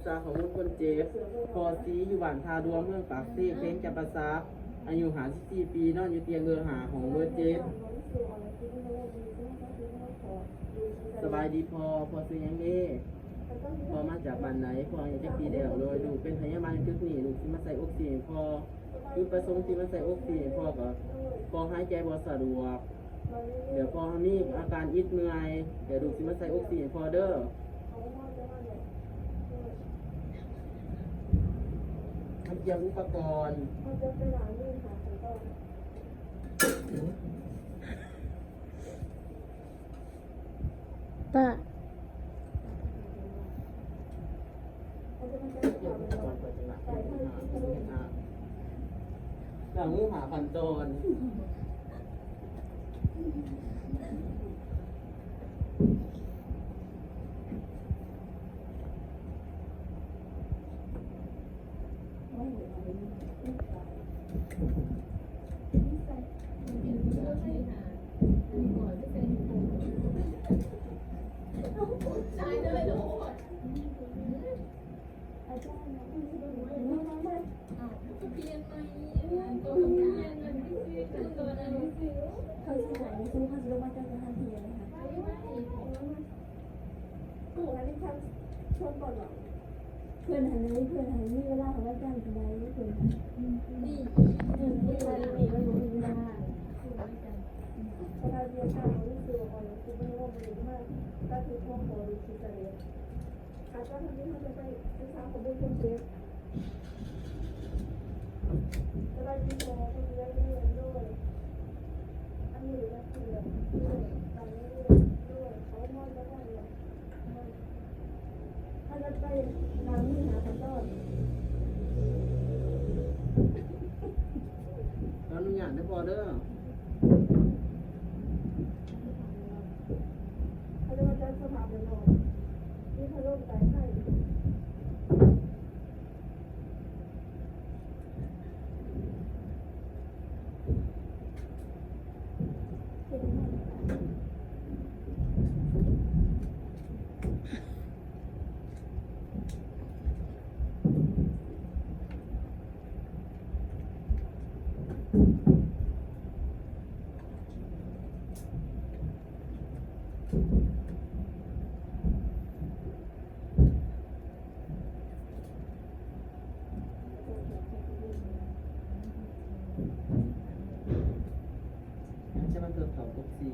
ສາ ຂໍ້ມູນຄົນເຈັບ ພໍ່ສີ ຢູ່ບ້ານທ່າດວງ ເມືອງປາກເຊ ແຂວງຈຳປາສັກ ອາຍຸຫ້າສິບສີ່ປີ ນອນຢູ່ຕຽງເບີຫ້າ ຫ້ອງເບີເຈັດ. ສະບາຍດີພໍ່ ພໍ່ຊື່ຫຍັງເດ? ພໍ່ມາຈາກບ້ານໃດ? ພໍ່ອາຍຸຈັກປີແລ້ວ? ໂດຍ ລູກເປັນພະຍາບານຢູ່ຕຶກນີ້ ລູກຊິມາໃສ່ອົກຊີໃຫ້ພໍ່. ຈຸດປະສົງທີ່ມາໃສ່ອົກຊີໃຫ້ພໍ່ກໍ ພໍ່ຫາຍໃຈບໍ່ສະດວກ ແລ້ວພໍ່ມີອາການອິດເມື່ອຍ ແລ້ວລູກຊິມາໃສ່ອົກຊີໃຫ້ພໍ່ເດີ. ມາກຽມອຸປະກອນ. ປະ ຫຼັງມືຫາຂັ້ນຕອນ. ເພິ່ນຫັ້ນ ເພິ່ນຫັ້ນມີເວລາເຂົາວ່າຈ້າງເທົ່າໃດເພິ່ນ ນີ້ ເອີ ເວລານີ້ມັນບໍ່ມີເວລາ ເວລາວຽກງານເຮົາຮູ້ສຶກວ່າມັນບໍ່ໄດ້ມາ ກໍຄືພວກເຮົາຢູ່ທີ່ສະເດັດ ອາຈານ ທາງນີ້ເຮົາຈະໄປສຶກສາຂໍ້ມູນເພີ່ມເຕີມ. ສະບາຍດີພໍ່ ເພິ່ນເລີຍເລີຍ ໂດຍ ອັນນີ້ກໍຄືແບບ ໂດຍ ເຂົານອນບໍ່ໄດ້ ຂໍອະນຸຍາດເດີພໍ່ເດີ ເຂົາເອີ້ນວ່າຈັດສະພາບແບບນັ້ນ ມີພັດລົມໃຕ້ໄຟ. ຈະມາເພີ່ມເຂົ້າກົກຊີ.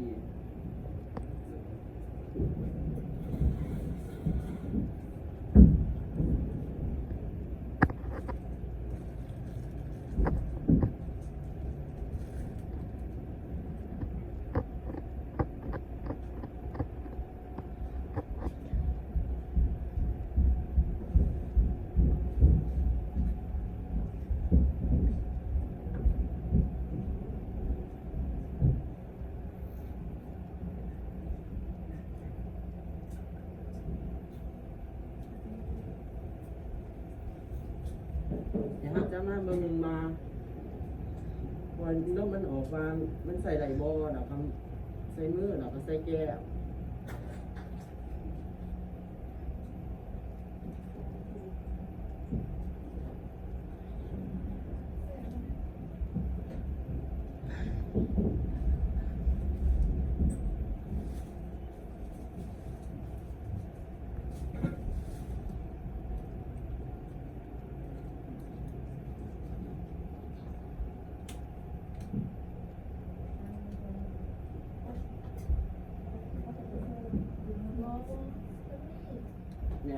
ດຽວເຮົາຈະມາເບິ່ງວ່າ ວ່າລົມມັນອອກວ່າມັນໃສ່ໄດ້ບໍ່ ແລ້ວກໍໃສ່ມື ແລ້ວກໍໃສ່ແກ້ວ. ແລ້ວ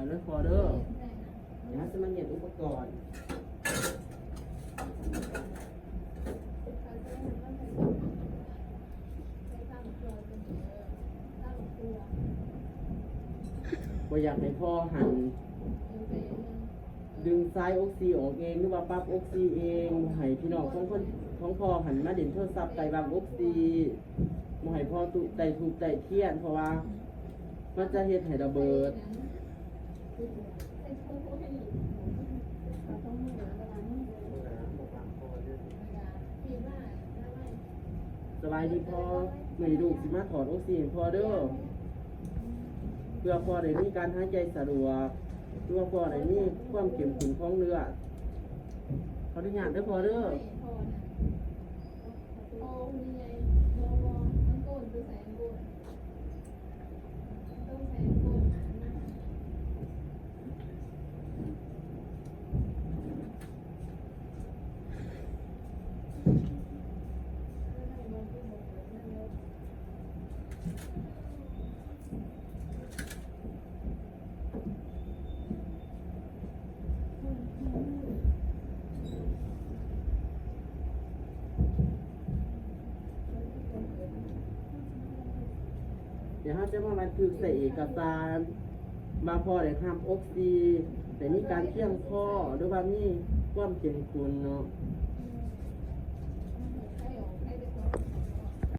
ເດີພໍ່ເດີ ດຽວເຮົາຊິມາຫຍັດອຸປະກອນ. ບໍ່ຢາກໃຫ້ພໍ່ຫັ້ນດຶງສາຍອົກຊີອອກເອງ ຫຼືວ່າປັບອົກຊີເອງ, ບໍ່ໃຫ້ພີ່ນ້ອງຂອງຄົນ ຂອງພໍ່ຫັ້ນມາຫຼິ້ນໂທລະສັບໃຕ້ວັງອົກຊີ, ບໍ່ໃຫ້ພໍ່ຕຸ ໄຕ້ທູບໄຕ້ທຽນ ເພາະວ່າມັນຈະເຮັດໃຫ້ລະເບີດ. ສະບາຍດີພໍ່, ມື້ນີ້ລູກຊິມາຖອດອົກຊີໃຫ້ພໍ່ເດີ ເພື່ອພໍ່ໄດ້ມີການຫາຍໃຈສະດວກ. ຄືວ່າພໍ່ໄດ້ມີຄວາມເຂັ້ມຂຸ້ນຂອງເລືອດ. ຂໍອະນຸຍາດເດີພໍ່ເດີ. ດຽວເຮົາຈະມາບັນທຶກໃສ່ເອກະສານວ່າພໍ່ໄດ້ຮັບອົກຊີ ໄດ້ມີການພຽງພໍ ຫຼືວ່າມີຄວາມເຂັ້ມຂຸ້ນເນາະ.